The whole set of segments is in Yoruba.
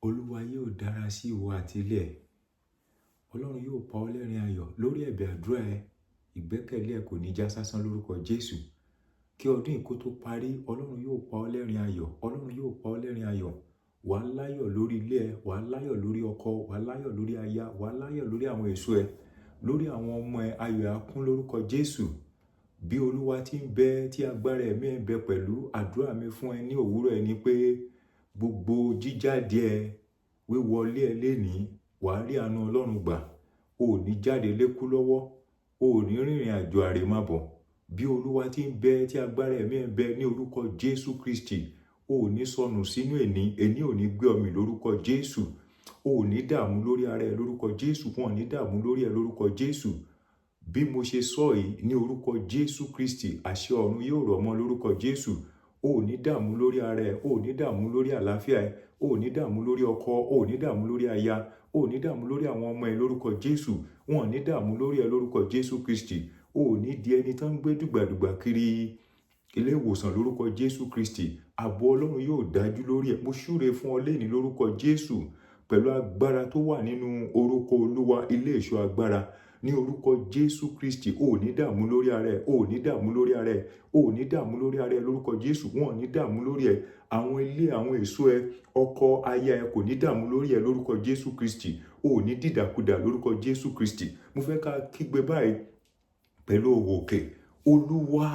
Olúwa yóò dára sí ìwọ àti ilé ẹ. Ọlọ́run yóò pa ọ́ lẹ́rìn ayọ̀ lórí ẹ̀bẹ̀ àdúrà ẹ. Ìgbẹ́kẹ̀lé ẹ kò ní já sásán lórúkọ Jésù. Kí ọdún yìí kó tó parí, Ọlọ́run yóò pa ọ́ lẹ́rìn ayọ̀. Ọlọ́run yóò pa ọ́ lẹ́rìn ayọ̀. Wà á láyọ̀ lórí ilé ẹ, wà á láyọ̀ lórí ọkọ, wà á láyọ̀ lórí aya, wà á láyọ̀ lórí àwọn èso ẹ, lórí àwọn ọmọ ẹ. Ayọ̀ á kún lórúkọ Jésù. Bí Olúwa ti ń bẹ, tí agbára ẹ̀mí ẹ ń bẹ pẹ̀lú, àdúrà mi fún ẹ ní òwúrọ̀ ẹ ni pé gbogbo jíjáde ẹ, wíwọlé ẹ lénìí, wà á rí àánú Ọlọ́run gbà. O ò ní jáde lékú lọ́wọ́, o ò ní rìnrìn àjò àrèmábọ̀. Bí Olúwa ti ń bẹ, tí agbára ẹ̀mí ẹ ń bẹ, ní orúkọ Jésù Kristi, o ò ní sọnù sínú èní, èní ò ní gbé ọ mì lórúkọ Jésù. O ò ní dààmú lórí ara ẹ lórúkọ Jésù, wọn ò ní dààmú lórí ẹ lórúkọ Jésù. Bí mo ṣe sọ yìí, ní orúkọ Jésù Kristi, àṣẹ ọ̀run yóò rọ̀ mọ́ lórúkọ Jésù. O ò ní dààmú lórí ara ẹ, o ò ní dààmú lórí àlàáfíà ẹ, o ò ní dààmú lórí ọkọ, o ò ní dààmú lórí aya, o ò ní dààmú lórí àwọn ọmọ ẹ lórúkọ Jésù. Wọn ò ní dààmú lórí ẹ lórúkọ Jésù Kristi. O ò ní di ẹni tó ń gbé dùgbàdùgbà kiri ilé ìwòsàn lórúkọ Jésù Kristi. Ààbò Ọlọ́run yóò dájú lórí ẹ. Mo súre fún ọ lénìí lórúkọ Jésù pẹ̀lú agbára tó wà nínú orúkọ Olúwa, ilé ìṣọ́ agbára. Ní orúkọ Jésù Kristi, o ò ní dààmú lórí ara ẹ, o ò ní dààmú lórí ara ẹ, o ò ní dààmú lórí ara ẹ lórúkọ Jésù. Wọn ò ní dààmú lórí ẹ. Àwọn ilé, àwọn èso ẹ, ọkọ, aya ẹ kò ní dààmú lórí ẹ lórúkọ Jésù Kristi. O ò ní dìdàkudà lórúkọ Jésù Kristi. Mo fẹ́ ká kígbe báyìí pẹ̀lú òwò òkè: Olúwa,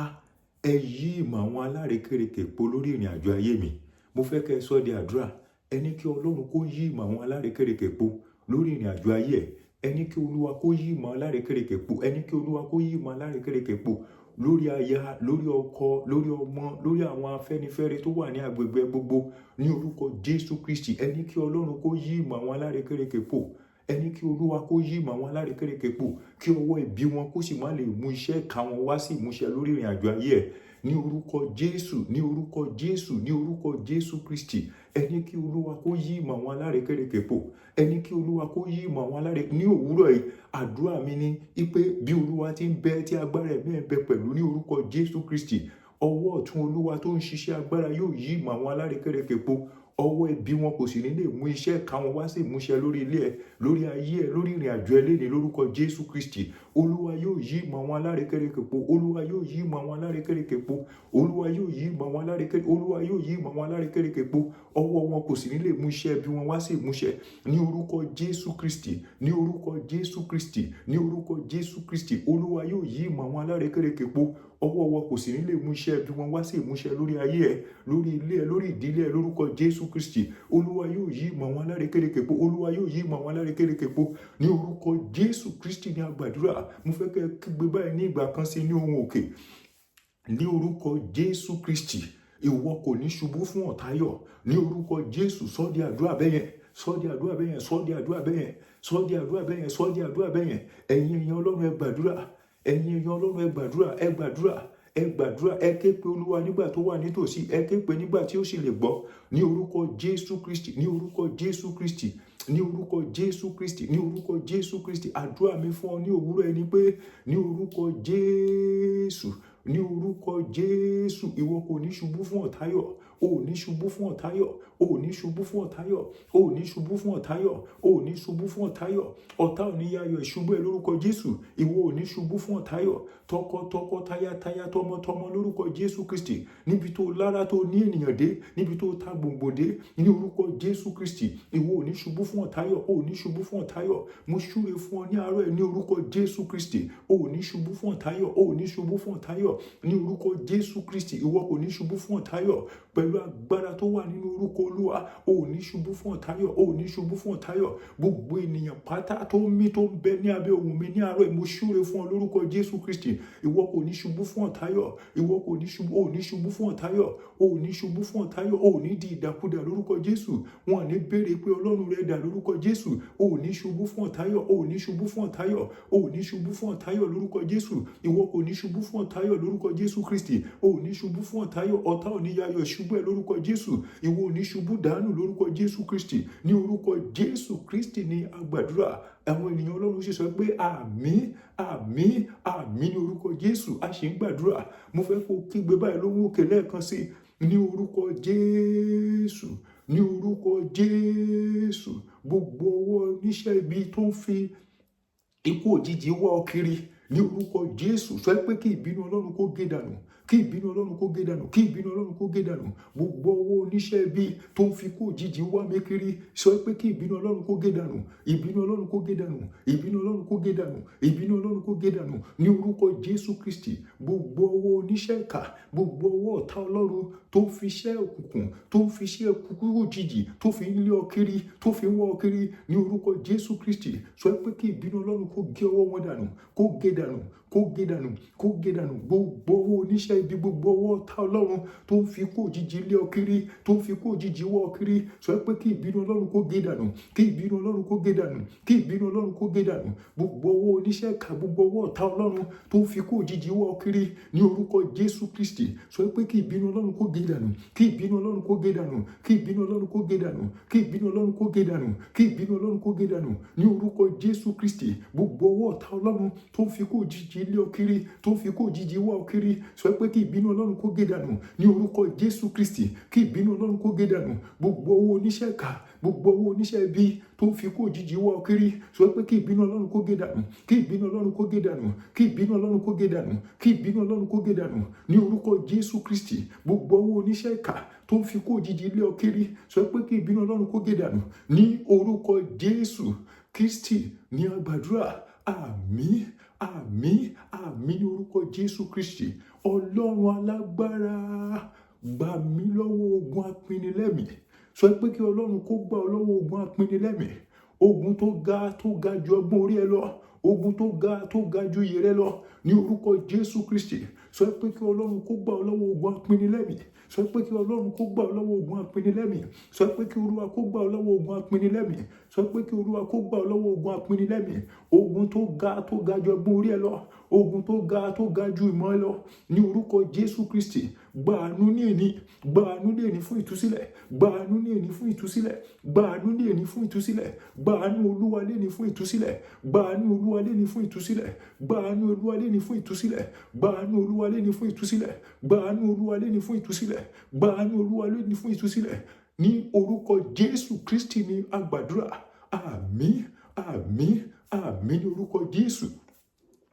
ẹ yí ìmọ̀ àwọn alárekérekè po lórí ìrìn àjò ayé mi. Mo fẹ́ kẹ́ ẹ sọ di àdúrà. Ẹ ní kí Ọlọ́run kó yí ìmọ̀ àwọn alárekérekè po lórí ìrìn àjò ayé ẹ. Ẹ ní kí Olúwa kó yí ìmọ̀ alárekérekè po. Ẹ ní kí Olúwa kó yí ìmọ̀ alárekérekè po lórí aya, lórí ọkọ, lórí ọmọ, lórí àwọn afẹ́nifẹ́re tó wà ní agbègbè gbogbo. Ní orúkọ Jésù Kristi, ẹ ní kí Ọlọ́run kó yí ìmọ̀ àwọn alárekérekè po. Ẹ ní kí Olúwa kó yí ìmọ̀ àwọn alárekérekè po, kí ọwọ́ ibi wọn kó sì má lè mú iṣẹ́ ìka wọn wá sí ìmúṣẹ lórí ìrìn àjò ayé ẹ. Ní orúkọ Jésù, ní orúkọ Jésù, ní orúkọ Jésù Kristi, ẹ ní kí Olúwa kó yí ìmọ̀ àwọn alárekérekè po. Ẹ ní kí Olúwa kó yí ìmọ̀ àwọn aláre. Ní òwúrọ̀ yìí, àdúrà mi ni wípé bí Olúwa ti ń bẹ, tí agbára ẹ̀mí ẹ̀ ń bẹ pẹ̀lú, ní orúkọ Jésù Kristi, ọwọ́ ọ̀tún Olúwa tó ń ṣiṣẹ́ agbára yóò yí ìmọ̀ àwọn alárekérekè po. Ọwọ́ ibi wọn kò sì ní lè mú iṣẹ́ ìka wọn wá sí ìmúṣẹ lórí ilé ẹ, lórí ayé ẹ, lórí ìrìn àjò ẹ lénìí lórúkọ Jésù Kristi. Olúwa yóò yí ìmọ̀ àwọn alárekérekè po. Olúwa yóò yí ìmọ̀ àwọn alárekérekè po. Olúwa yóò yí ìmọ̀ àwọn alárekérekè, Olúwa yóò yí ìmọ̀ àwọn alárekérekè po. Ọwọ́ wọn kò sì ní lè mú iṣẹ́ ibi wọn wá sí ìmúṣẹ. Ní orúkọ Jésù Kristi, ní orúkọ Jésù Kristi, ní orúkọ Jésù Kristi, Olúwa yóò yí ìmọ̀ àwọn alárekérekè po. Ọwọ́ wọn kò sì ní lè mú iṣẹ́ ibi wọn wá sí ìmúṣẹ lórí ayé ẹ, lórí ilé ẹ, lórí ìdílé ẹ lórúkọ Jésù Kristi. Olúwa yóò yí ìmọ̀ àwọn alárekérekè po. Olúwa yóò yí ìmọ̀ àwọn alárekérekè po. Ní orúkọ Jésù Kristi ní a gbàdúrà. Mo fẹ́ kẹ́ ẹ kígbe báyìí ní ìgbà kan sí ní ohùn òkè. Ní orúkọ Jésù Kristi, ìwọ kò ní ṣubú fún ọ̀tá yọ̀. Ní orúkọ Jésù, sọ́ di àdúrà bẹ́yẹn, sọ́ di àdúrà bẹ́yẹn, sọ́ di àdúrà bẹ́yẹn, sọ́ di àdúrà bẹ́yẹn, sọ́ di àdúrà bẹ́yẹn. Ẹ̀yin èèyàn Ọlọ́run, ẹ gbàdúrà. Ẹ̀yin èèyàn Ọlọ́run, ẹ gbàdúrà, ẹ gbàdúrà, ẹ gbàdúrà. Ẹ ké pe Olúwa nígbà tó wà nítòsí, ẹ ké pe nígbà tí ó sì lè gbọ́. Ní orúkọ Jésù Kristi, ní orúkọ Jésù Kristi, ní orúkọ Jésù Kristi, ní orúkọ Jésù Kristi, àdúrà mi fún ọ ní òwúrọ̀ ẹni pé ní orúkọ Jésù, ní orúkọ Jésù, ìwọ kò ní ṣubú fún ọ̀tá yọ̀. O ò ní ṣubú fún ọ̀tá yọ̀. O ò ní ṣubú fún ọ̀tá yọ̀. O ò ní ṣubú fún ọ̀tá yọ̀. O ò ní ṣubú fún ọ̀tá yọ̀. Ọ̀tá ò ní yayọ̀ ìṣubú ẹ lórúkọ Jésù. Ìwọ ò ní ṣubú fún ọ̀tá yọ̀. Tọkọtọkọ, tayataya, tọmọtọmọ lórúkọ Jésù Kristi. Níbi tó lára, tó ní ènìyàn dé, níbi tó ta gbòǹgbò dé, ní orúkọ Jésù Kristi, ìwọ ò ní ṣubú fún ọ̀tá yọ̀. O ò ní ṣubú fún ọ̀tá yọ̀. Mo súre fún ọ ní àárọ̀ ẹ ní orúkọ Jésù Kristi. O ò ní ṣubú fún ọ̀tá yọ̀. O ò ní ṣubú fún ọ̀tá yọ̀. Ní orúkọ Jésù Kristi, ìwọ kò ní ṣubú fún ọ̀tá yọ̀. Pẹ̀lú agbára tó wà nínú orúkọ Olúwa, o ò ní ṣubú fún ọ̀tá yọ̀. O ò ní ṣubú fún ọ̀tá yọ̀. Gbogbo ènìyàn pátá tó ń mí, tó ń bẹ ní abẹ́ ohùn mi ní àárọ̀ yìí, mo súre fún ọ lórúkọ Jésù Kristi. Ìwọ kò ní ṣubú fún ọ̀tá yọ̀. Ìwọ kò ní ṣubú, o ò ní ṣubú fún ọ̀tá yọ̀. O ò ní ṣubú fún ọ̀tá yọ̀. O ò ní di ìdàkudà lórúkọ Jésù. Wọn ò ní béèrè pé Ọlọ́run rẹ dà lórúkọ Jésù. O ò ní ṣubú fún ọ̀tá yọ̀. O ò ní ṣubú fún ọ̀tá yọ̀. O ò ní ṣubú fún ọ̀tá yọ̀ lórúkọ Jésù. Ìwọ kò ní ṣubú fún ọ̀tá yọ̀ lórúkọ Jésù Kristi. O ò ní ṣubú fún ọ̀tá yọ̀. Ọ̀tá ò ní yayọ̀ ìṣubú ẹ lórúkọ Jésù. Ìwọ ò ní ṣubú dànù lórúkọ Jésù Kristi. Ní orúkọ Jésù Kristi ní a gbàdúrà. Àwọn ènìyàn Ọlọ́run sì sọ pé àmín, àmín, àmín ní orúkọ Jésù. A sì ń gbàdúrà. Mo fẹ́ kó kígbe báyìí lóhùn òkè lẹ́ẹ̀kan sí ní orúkọ Jésù. Ní Ní orúkọ Jésù, gbogbo ọwọ́ oníṣẹ́ ibi tó ń fi ikú òjijì wá ọ kiri, ní orúkọ Jésù, sọ pé kí ìbínú Ọlọ́run kó gé dànù, kí ìbínú Ọlọ́run kó gé dànù, kí ìbínú Ọlọ́run kó gé dànù. Gbogbo ọwọ́ oníṣẹ́ ibi tó ń fi ikú òjijì wá mi kiri, sọ pé kí ìbínú Ọlọ́run kó gé dànù, ìbínú Ọlọ́run kó gé dànù, ìbínú Ọlọ́run kó gé dànù, ìbínú Ọlọ́run kó gé dànù. Ní orúkọ Jésù Kristi, gbogbo ọwọ́ oníṣẹ́ ìkà, gbogbo ọwọ́ ọ̀tá Ọlọ́run tó ń fi iṣẹ́ òkùnkùn, tó ń fi iṣẹ́ kúkú òjijì, tó fi ń lé ọ kiri, tó fi ń wá ọ kiri, ní orúkọ Jésù Kristi, sọ pé kí ìbínú Ọlọ́run kó gé ọwọ́ wọn dànù, kó gé dànù, kó gé dànù, kó gé dànù. Gbogbo ọwọ́ oníṣẹ́ ibi, gbogbo ọwọ́ ọ̀tá Ọlọ́run tó ń fi ikú òjijì lé ọ kiri, tó ń fi ikú òjijì wá ọ kiri, sọ pé kí ìbínú Ọlọ́run kó gé dànù, kí ìbínú Ọlọ́run kó gé dànù, kí ìbínú Ọlọ́run kó gé dànù. Gbogbo ọwọ́ oníṣẹ́ ìkà, gbogbo ọwọ́ ọ̀tá Ọlọ́run tó ń fi ikú òjijì wá ọ kiri, ní orúkọ Jésù Kristi, sọ pé kí ìbínú Ọlọ́run kó gé dànù, kí ìbínú Ọlọ́run kó gé dànù, kí ìbínú Ọlọ́run kó gé dànù, kí ìbínú Ọlọ́run kó gé dànù, kí ìbínú Ọlọ́run kó gé dànù. Ní orúkọ Jésù Kristi, gbogbo ọwọ́ ọ̀tá Ọlọ́run tó ń fi ikú òjijì lé ọ kiri, tó ń fi ikú òjijì wá ọ kiri, sọ pé kí ìbínú Ọlọ́run kó gé dànù. Ní orúkọ Jésù Kristi, kí ìbínú Ọlọ́run kó gé dànù. Gbogbo ọwọ́ oníṣẹ́ ìkà, gbogbo ọwọ́ oníṣẹ́ ibi tó ń fi ikú òjijì wá ọ kiri, sọ pé kí ìbínú Ọlọ́run kó gé dànù, kí ìbínú Ọlọ́run kó gé dànù, kí ìbínú Ọlọ́run kó gé dànù, kí ìbínú Ọlọ́run kó gé dànù. Ní orúkọ Jésù Kristi, gbogbo ọwọ́ oníṣẹ́ ìkà tó ń fi ikú òjijì lé ọ kiri, sọ pé kí ìbínú Ọlọ́run kó gé dànù. Ní orúkọ Jésù Kristi ní a gbàdúrà. Àmín, àmín, àmín ní orúkọ Jésù Kristi. Ọlọ́run alágbára, gbà mí lọ́wọ́ ogun apinilẹ́mìí. Sọ pé kí Ọlọ́run kó gbà ọ́ lọ́wọ́ ogun apinilẹ́mìí, ogun tó ga, tó ga ju ọgbọ́n orí ẹ lọ, ogun tó ga, tó ga ju iyè rẹ lọ. Ní orúkọ Jésù Kristi, sọ pé kí Ọlọ́run kó gbà ọ́ lọ́wọ́ ogun apinilẹ́mìí. Sọ pé kí Ọlọ́run kó gbà ọ́ lọ́wọ́ ogun apinilẹ́mìí. Sọ pé kí Olúwa kó gbà ọ́ lọ́wọ́ ogun apinilẹ́mìí. Sọ pé kí Olúwa kó gbà ọ́ lọ́wọ́ ogun apinilẹ́mìí, ogun tó ga, tó ga ju ọgbọ́n orí ẹ lọ, ogun tó ga, tó ga ju ìmọ̀ ẹ lọ. Ní orúkọ Jésù Kristi, gba àánú ní èní, gba àánú ní èní fún ìtúsílẹ̀, gba àánú ní èní fún ìtúsílẹ̀, gba àánú ní èní fún ìtúsílẹ̀, gba àánú Olúwa léní fún ìtúsílẹ̀, gba àánú Olúwa léní fún ìtúsílẹ̀, gba àánú Olúwa léní fún ìtúsílẹ̀, gba àánú Olúwa léní fún ìtúsílẹ̀, gba àánú Olúwa léní fún ìtúsílẹ̀, gba àánú Olúwa léní fún ìtúsílẹ̀. Ní orúkọ Jésù Kristi ní a gbàdúrà. Àmín, àmín, àmín ní orúkọ Jésù.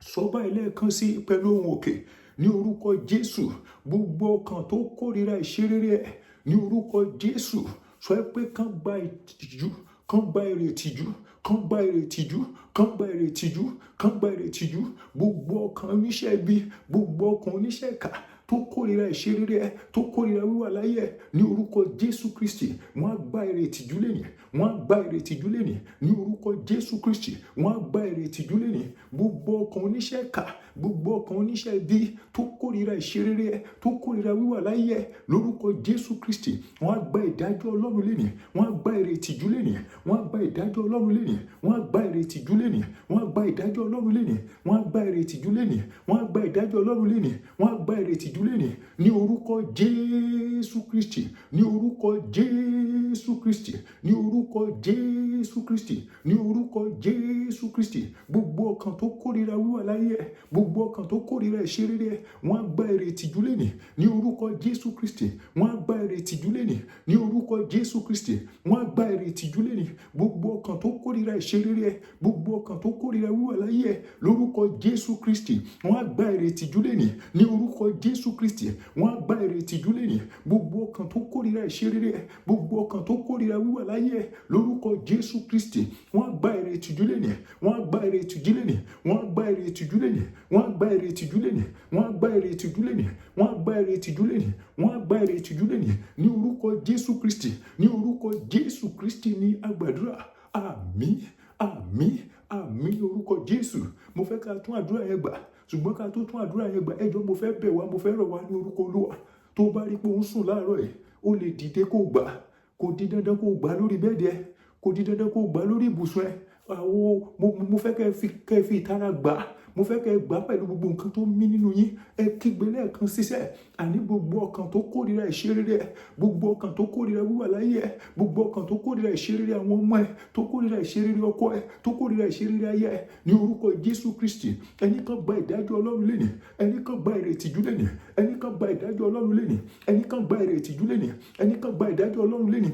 Sọ báyìí lẹ́ẹ̀kan sí pẹ̀lú ohùn òkè. Ní orúkọ Jésù, gbogbo ọkàn tó kórìíra ìṣerere ẹ̀, ní orúkọ Jésù, sọ pé kán gba ìtìjú, kán gba èrè ìtìjú, kán gba èrè ìtìjú, kán gba èrè ìtìjú, kán gba èrè ìtìjú. Gbogbo ọkàn oníṣẹ́ ibi, gbogbo ọkàn oníṣẹ́ ìkà tó kórìíra ìṣerere ẹ, tó kórìíra wíwà láyé ẹ, ní orúkọ Jésù Kristi, wọ́n á gba èrè ìtìjú lẹ́nìí, wọ́n á gba èrè ìtìjú lẹ́nìí. Ní orúkọ Jésù Kristi, wọ́n á gba èrè ìtìjú lẹ́nìí. Gbogbo ọkàn oníṣẹ́ ìkà, gbogbo ọkàn oníṣẹ́ ibi tó kórìíra ìṣerere ẹ, tó kórìíra wíwà láyé ẹ, lórúkọ Jésù Kristi, wọ́n á gba ìdájọ́ Ọlọ́run lẹ́nìí, wọ́n á gba èrè ìtìjú lẹ́nìí, wọ́n á gba ìdájọ́ Ọlọ́run lẹ́nìí, wọ́n á gba èrè ìtìjú lẹ́nìí, wọ́n á gba ìdájọ́ Ọlọ́run lẹ́nìí, wọ́n á gba èrè ìtìjú lẹ́nìí, wọ́n á gba ìdájọ́ Ọlọ́run lẹ́nìí, wọ́n á gba èrè ìtìjú lẹ́nìí. Ní orúkọ Jésù Kristi, ní orúkọ Jésù Kristi, ní orúkọ Jésù Kristi, ní orúkọ Jésù Kristi, gbogbo ọkàn tó kórìíra wíwà láyé ẹ, gbogbo ọkàn tó kórìíra ìṣerere ẹ, wọ́n á gba èrè ìtìjú lẹ́nìí. Ní orúkọ Jésù Kristi, wọ́n á gba èrè ìtìjú lẹ́nìí. Ní orúkọ Jésù Kristi, wọ́n á gba èrè ìtìjú lẹ́nìí. Gbogbo ọkàn tó kórìíra ìṣerere ẹ, gbogbo ọkàn tó kórìíra wíwà láyé ẹ, lórúkọ Jésù Kristi, wọ́n á gba èrè ìtìjú lẹ́nìí. Ní orúkọ Jésù Kristi, wọ́n á gba èrè ìtìjú lẹ́nìí. Gbogbo ọkàn tó kórìíra ìṣerere ẹ, gbogbo ọkàn tó kórìíra wíwà láyé ẹ, lórúkọ Jésù Kristi, wọ́n á gba èrè ìtìjú lẹ́nìí, wọ́n á gba èrè ìtìjú lẹ́nìí, wọ́n á gba èrè ìtìjú lẹ́nìí, wọ́n á gba èrè ìtìjú lẹ́nìí, wọ́n á gba èrè ìtìjú lẹ́nìí, wọ́n á gba èrè ìtìjú lẹ́nìí, wọ́n á gba èrè ìtìjú lẹ́nìí. Ní orúkọ Jésù Kristi, ní orúkọ Jésù Kristi ní a gbàdúrà. Àmín, àmín, àmín ní orúkọ Jésù. Mo fẹ́ ká tún àdúrà yẹn gbà, ṣùgbọ́n ká tó tún àdúrà yẹn gbà, ẹ jọ̀ọ́, mo fẹ́ bẹ̀ wá, mo fẹ́ rọ̀ wá ní orúkọ Olúwa. Tó bá rí pé ó ń sùn láàárọ̀ yìí, ó lè dìde kó gbà. Kò di dandan kó gbà lórí bẹ́ẹ̀dì ẹ, kò di dandan kó gbà lórí ibùsùn ẹ. Àwọn mo fẹ́ kẹ́ fi ìtara gbà. Mo fẹ́ kẹ́ gbà pẹ̀lú gbogbo nǹkan tó mí nínú yín. Ẹ kígbe lẹ́ẹ̀kan sísẹ̀. Àní gbogbo ọkàn tó kórìíra ìṣerere ẹ, gbogbo ọkàn tó kórìíra wíwà láyé ẹ, gbogbo ọkàn tó kórìíra ìṣerere àwọn ọmọ ẹ, tó kórìíra ìṣerere ọkọ ẹ, tó kórìíra ìṣerere aya ẹ, ní orúkọ Jésù Kristi, ẹni kan gba ìdájọ́ Ọlọ́run lénìí, ẹni kan gba èrè ìtìjú lénìí, ẹni kan gba ìdájọ́ Ọlọ́run lénìí, ẹni kan gba èrè ìtìjú lénìí, ẹni kan gba ìdájọ́ Ọlọ́run lénìí.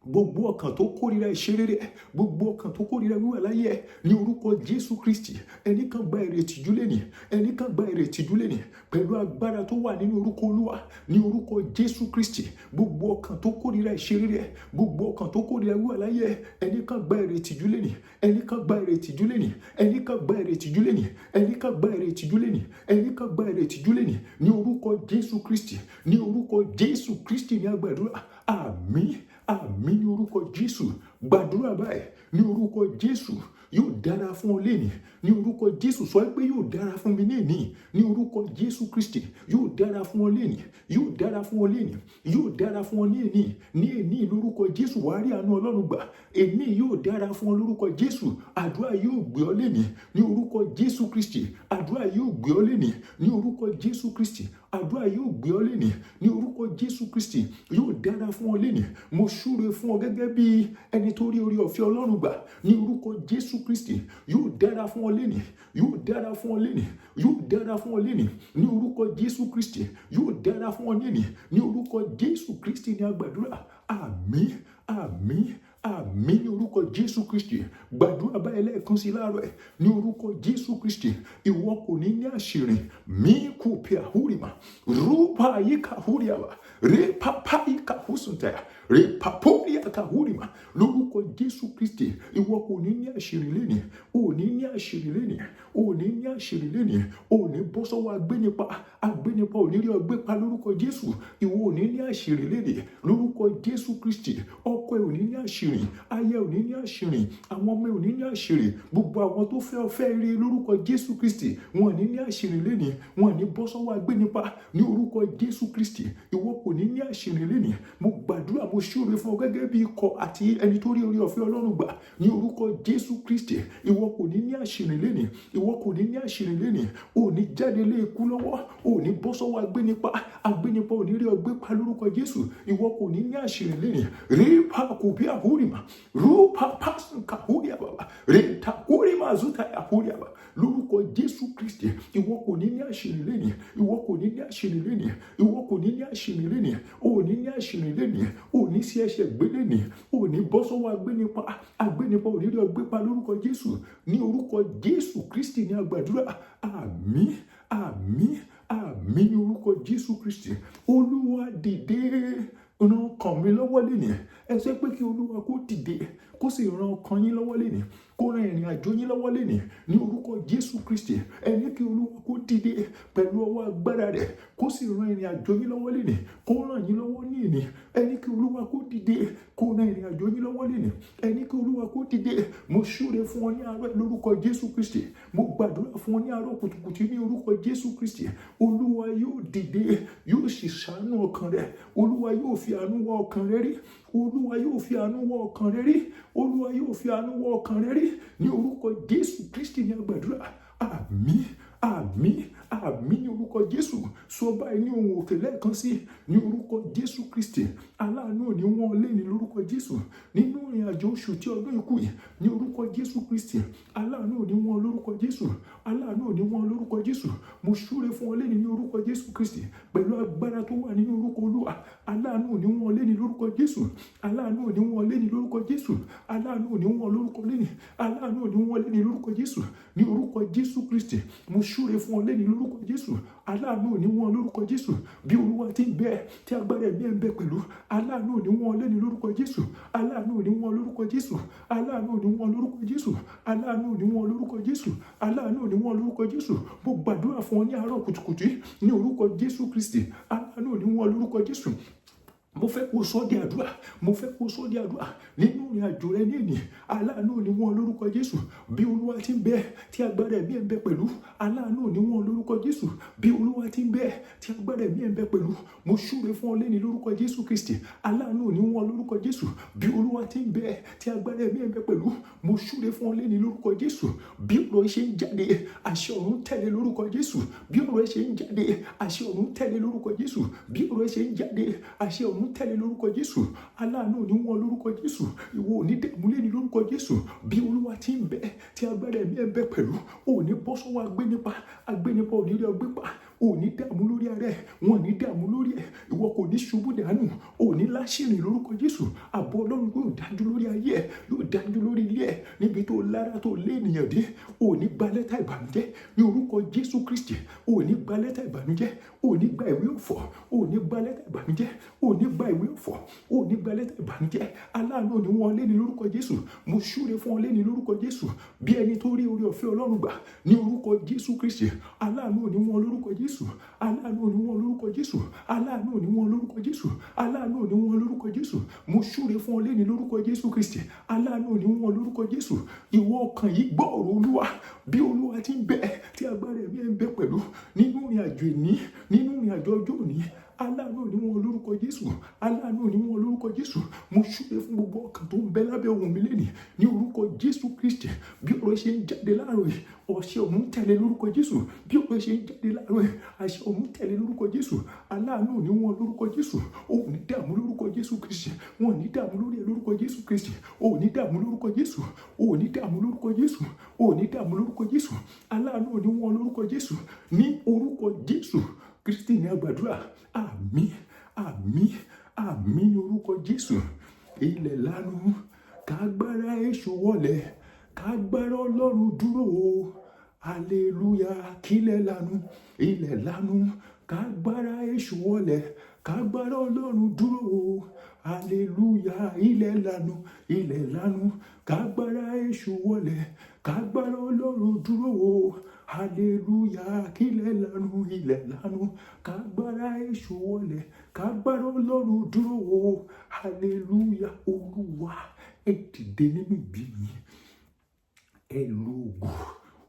Gbogbo ọkàn tó kórìíra ìṣerere ẹ, gbogbo ọkàn tó kórìíra wíwà láyé ẹ, ní orúkọ Jésù Kristi, ẹnì kan gba èrè ìtìjú lẹ́nìí, ẹnì kan gba èrè ìtìjú lẹ́nìí pẹ̀lú agbára tó wà nínú orúkọ Olúwa, ní orúkọ Jésù Kristi. Gbogbo ọkàn tó kórìíra ìṣerere ẹ, gbogbo ọkàn tó kórìíra wíwà láyé ẹ, ẹnì kan gba èrè ìtìjú lẹ́nìí, ẹnì kan gba èrè ìtìjú lẹ́nìí, ẹnì kan gba èrè ìtìjú lẹ́nìí, ẹnì kan gba èrè ìtìjú lẹ́nìí, ẹnì kan gba èrè ìtìjú lẹ́nìí, ní orúkọ Jésù Kristi, ní orúkọ Jésù Kristi ní a gbàdúrà. Àmín, àmín ní orúkọ Jésù. Gbàdúrà báyìí ní orúkọ Jésù: yóò dára fún ọ lénìí. Ní orúkọ Jésù, sọ pé yóò dára fún mi lénìí. Ní orúkọ Jésù Kristi, yóò dára fún ọ lénìí, yóò dára fún ọ lénìí, yóò dára fún ọ ní èní, ní èní. Lórúkọ Jésù, wàá rí àánú Ọlọ́run gbà. Èní yóò dára fún ọ lórúkọ Jésù. Àdúrà yóò gbé ọ lénìí ní orúkọ Jésù Kristi. Àdúrà yóò gbé ọ lénìí ní orúkọ Jésù Kristi. Àdúrà yóò gbé ọ lénìí ní orúkọ Jésù Kristi. Yóò dára fún ọ lénìí. Mo súre fún ọ gẹ́gẹ́ bí ẹni tó rí oore ọ̀fẹ́ Ọlọ́run gbà ní orúkọ Jésù Kristi. Yóò dára fún ọ lénìí, yóò dára fún ọ lénìí, yóò dára fún ọ lénìí ní orúkọ Jésù Kristi. Yóò dára fún ọ lénìí ní orúkọ Jésù Kristi ní a gbàdúrà. Àmín, àmín, àmín ní orúkọ Jésù Kristi. Gbàdúrà báyìí lẹ́ẹ̀kan sí láàárọ̀ ẹ̀ ní orúkọ Jésù Kristi: ìwọ kò ní ní àṣìrìn. Mí kò pè àhúrìmà rúpa yíká húrìàwà rè pápá yíká húsùntà rè pàpóríà kàhúrìmà. Lórúkọ Jésù Kristi, ìwọ kò ní ní àṣìrìn lénìí. Ò ní ní àṣìrìn lénìí, ò ní ní àṣìrìn lénìí. Ò ní bọ́ sọ́wọ́ agbénipa. Agbénipa ò ní rí ọ gbé pa lórúkọ Jésù. Ìwọ ò ní ní àṣìrìn lénìí lórúkọ Jésù Kristi. Ọkọ ẹ ò ní ní àṣìrìn, aya ò ní ní àṣìrìn, àwọn ọmọ ẹ ò ní ní àṣìrìn. Gbogbo àwọn tó fẹ́ ọ fẹ́ rí lórúkọ Jésù Kristi, wọn ò ní ní àṣìrìn lénìí, wọn ò ní bọ́ sọ́wọ́ agbénipa ní orúkọ Jésù Kristi. Ìwọ kò ní ní àṣìrìn lénìí. Mo gbàdúrà, mo ṣúre fún ọ gẹ́gẹ́ bí ikọ̀ àti ẹni tó rí oore ọ̀fẹ́ Ọlọ́run gbà ní orúkọ Jésù Kristi: ìwọ kò ní ní àṣìrìn lénìí, ìwọ kò ní ní àṣìrìn lénìí. Ò ní jáde lé ikú lọ́wọ́, ò ní bọ́ sọ́wọ́ agbénipa. Agbénipa ò ní rí ọ gbé pa lórúkọ Jésù. Ìwọ kò ní ní àṣìrìn lénìí. Rí pa kò bí àhúrìmà rúpa pásùn kàhúrìà bàbá rí takúrìmà zúta àhúrìà bà. Lórúkọ Jésù Kristi, ìwọ kò ní ní àṣìrìn lénìí, ìwọ kò ní ní àṣìrìn lénìí, ìwọ kò ní ní àṣìrìn lénìí. Ò ní ní àṣìrìn lénìí, ò ní sí ẹsẹ̀ gbé lénìí, ò ní bọ́ sọ́wọ́ agbénipa. Agbénipa ò ní rí ọ gbé pa lórúkọ Jésù. Ní orúkọ Jésù Kristi ní a gbàdúrà. Àmín, àmín, àmín ní orúkọ Jésù Kristi. Olúwa, dìde, ràn ọkàn mi lọ́wọ́ lénìí. Ẹ sọ pé kí Olúwa kó dìde, kó sì ràn ọkàn yín lọ́wọ́ lénìí, kó ran ìrìn àjò yín lọ́wọ́ lénìí ní orúkọ Jésù Kristi. Ẹ ní kí Olúwa kó dìde pẹ̀lú ọwọ́ agbára rẹ̀, kó sì ran ìrìn àjò yín lọ́wọ́ lénìí, kó ràn yín lọ́wọ́ ní ìní. Ẹ ní kí Olúwa kó dìde, kó ran ìrìn àjò yín lọ́wọ́ lénìí. Ẹ ní kí Olúwa kó dìde. Mo súre fún ọ ní àárọ̀ lórúkọ Jésù Kristi. Mo gbàdúrà fún ọ ní àárọ̀ kùtùkùtù ní orúkọ Jésù Kristi: Olúwa yóò dìde, yóò sì ṣàánú ọkàn rẹ. Olúwa yóò fi àánú wá ọkàn rẹ rí. Olúwa yóò fi àánú wá ọkàn rẹ rí. Olúwa yóò fi àánú wá ọkàn rẹ rí ní orúkọ Jésù Kristi ní a gbàdúrà. Àmín, àmín, àmín ní orúkọ Jésù. Sọ báyìí ní ohùn òkè lẹ́ẹ̀kan sí ní orúkọ Jésù Kristi: aláàánú ò ní wọ́n lé ní lórúkọ Jésù nínú ìrìn àjò oṣù tí ọdún ikú yìí ní orúkọ Jésù Kristi. Aláàánú ò ní wọ́n lórúkọ Jésù. Aláàánú ò ní wọ́n lórúkọ Jésù. Mo súre fún ọ lẹ́ni ní orúkọ Jésù Kristi pẹ̀lú agbára tó wà nínú orúkọ Olúwa. Aláàánú ò ní wọ́n lẹ́ni lórúkọ Jésù. Aláàánú ò ní wọ́n lẹ́ni lórúkọ Jésù. Aláàánú ò ní wọ́n lórúkọ lẹ́ni. Aláàánú ò ní wọ́n lẹ́ni lórúkọ Jésù. Ní orúkọ Jésù Kristi, mo súre fún ọ lẹ́ni lórúkọ Jésù. Aláàánú ò ní wọ́n lórúkọ Jésù. Bí Olúwa ti ń bẹ, tí agbára ẹ̀mí ẹ̀ ń bẹ pẹ̀lú, aláàánú ò ní wọ́n lẹ́ni lórúkọ Jésù. Aláàánú ò ní wọ́n lórúkọ Jésù. Aláàánú ò ní wọ́n lórúkọ Jésù. Aláàánú ò ní wọ́n lórúkọ Jésù. Aláàánú ò ní wọ́n lórúkọ Jésù. Mo gbàdúrà fún ọ ní àárọ̀ kùtùkùtù ní orúkọ Jésù Kristi: aláàánú ò ní wọ́n lórúkọ Jésù. Mo fẹ́ kó sọ di àdúrà. Mo fẹ́ kó sọ di àdúrà nínú ìrìn àjò rẹ ní èní. Aláàánú ò ní wọ́n lórúkọ Jésù. Bí Olúwa ti ń bẹ, tí agbára ẹ̀mí ẹ̀ ń bẹ pẹ̀lú, aláàánú ò ní wọ́n lórúkọ Jésù. Bí Olúwa ti ń bẹ, tí agbára ẹ̀mí ẹ̀ ń bẹ pẹ̀lú, mo súre fún ọ lẹ́ni lórúkọ Jésù Kristi: aláàánú ò ní wọ́n lórúkọ Jésù. Bí Olúwa ti ń bẹ, tí agbára ẹ̀mí ẹ̀ ń bẹ pẹ̀lú, mo súre fún ọ lẹ́ni lórúkọ Jésù. Bí ọ̀rọ̀ ṣe ń jáde, àṣẹ ọ̀run tẹ̀lé lórúkọ Jésù. Bí ọ̀rọ̀ ṣe ń jáde, àṣẹ ọ̀run tẹ̀lé lórúkọ Jésù. Bí ọ̀rọ̀ ṣe ń jáde, àṣẹ ọ̀run tẹ̀lé lórúkọ Jésù. Aláàánú ò ní wọ́n lórúkọ Jésù. Ìwọ ò ní dẹ̀mú lẹ́ni lórúkọ Jésù. Bí Olúwa ti ń bẹ, tí agbára ẹ̀mí ẹ̀ ń bẹ pẹ̀lú, ò ní bọ́ sọ́wọ́ agbénipa. Agbénipa ò ní rí ọ gbé pa. Ò ní dààmú lórí ara ẹ, wọn ò ní dààmú lórí ẹ. Ìwọ kò ní ṣubú dànù, ò ní láṣìrìn lórúkọ Jésù. Ààbò Ọlọ́run yóò dájú lórí ayé ẹ, yóò dájú lórí ilé ẹ. Níbi tó lára tó lé ènìyàn dé, ò ní gba lẹ́tà ìbànújẹ́ ní orúkọ Jésù Kristi. Ò ní gba lẹ́tà ìbànújẹ́, ò ní gba ìwé ọ̀fọ̀, ò ní gba lẹ́tà ìbànújẹ́, ò ní gba ìwé ọ̀fọ̀, ò ní gba lẹ́tà ìbànújẹ́. Aláàánú ò ní wọ́n lé ní lórúkọ Jésù. Mo súre fún ọ lé ní lórúkọ Jésù, bí ẹni tó rí oore ọ̀fẹ́ Ọlọ́run gbà ní orúkọ Jésù Kristi. Aláàánú ò ní wọ́n lórúkọ Jésù. Aláàánú ò ní wọ́n lórúkọ Jésù. Aláàánú ò ní wọ́n lórúkọ Jésù. Aláàánú ò ní wọ́n lórúkọ Jésù. Mo súre fún ọ lé ní lórúkọ Jésù Kristi. Aláàánú ò ní wọ́n lórúkọ Jésù. Ìwọ ọkàn yìí, gbọ́ ọ̀rọ̀ Olúwa. Bí Olúwa ti ń bẹ, tí agbára ẹ̀mí ẹ̀ ń bẹ pẹ̀lú, nínú ìrìn àjò ìní, nínú ìrìn àjò ọjọ́ òní, aláàánú ò ní wọ́n lórúkọ Jésù. Aláàánú ò ní wọ́n lórúkọ Jésù. Mo súre fún gbogbo ọkàn tó ń bẹ lábẹ́ ohùn mi lénìí ní orúkọ Jésù Kristi. Bí ọ̀rọ̀ ṣe ń jáde láàárọ̀ yìí, àṣẹ ọ̀run tẹ̀lé lórúkọ Jésù. Bí ọ̀rọ̀ ṣe ń jáde láàárọ̀ yìí, àṣẹ ọ̀run tẹ̀lé lórúkọ Jésù. Aláàánú ò ní wọ́n lórúkọ Jésù. Ò ní dààmú lórúkọ Jésù Kristi. Wọn ò ní dààmú lórí ẹ lórúkọ Jésù Kristi. Ò ní dààmú lórúkọ Jésù. Ò ní dààmú lórúkọ Jésù. Ò ní dààmú lórúkọ Jésù. Aláàánú ò ní wọ́n lórúkọ Jésù. Ní orúkọ Jésù Kristi ní a gbàdúrà. Àmín, àmín, àmín ní orúkọ Jésù. Ilẹ̀ lanu, kágbára èṣù wọlẹ̀, kágbára Ọlọ́run dúró o. Hallelujah. Kílẹ̀ lanu, ilẹ̀ lanu, kágbára èṣù wọlẹ̀, kágbára Ọlọ́run dúró o. Hallelujah. Ilẹ̀ lanu, ilẹ̀ lanu, kágbára èṣù wọlẹ̀, kágbára Ọlọ́run dúró o. Hallelujah. Kílẹ̀ lanu, ilẹ̀ lanu, kágbára èṣù wọlẹ̀, kágbára Ọlọ́run dúró o. Hallelujah. Olúwa, ẹ dìde nínú ìbí mi. Ẹ lu ogun,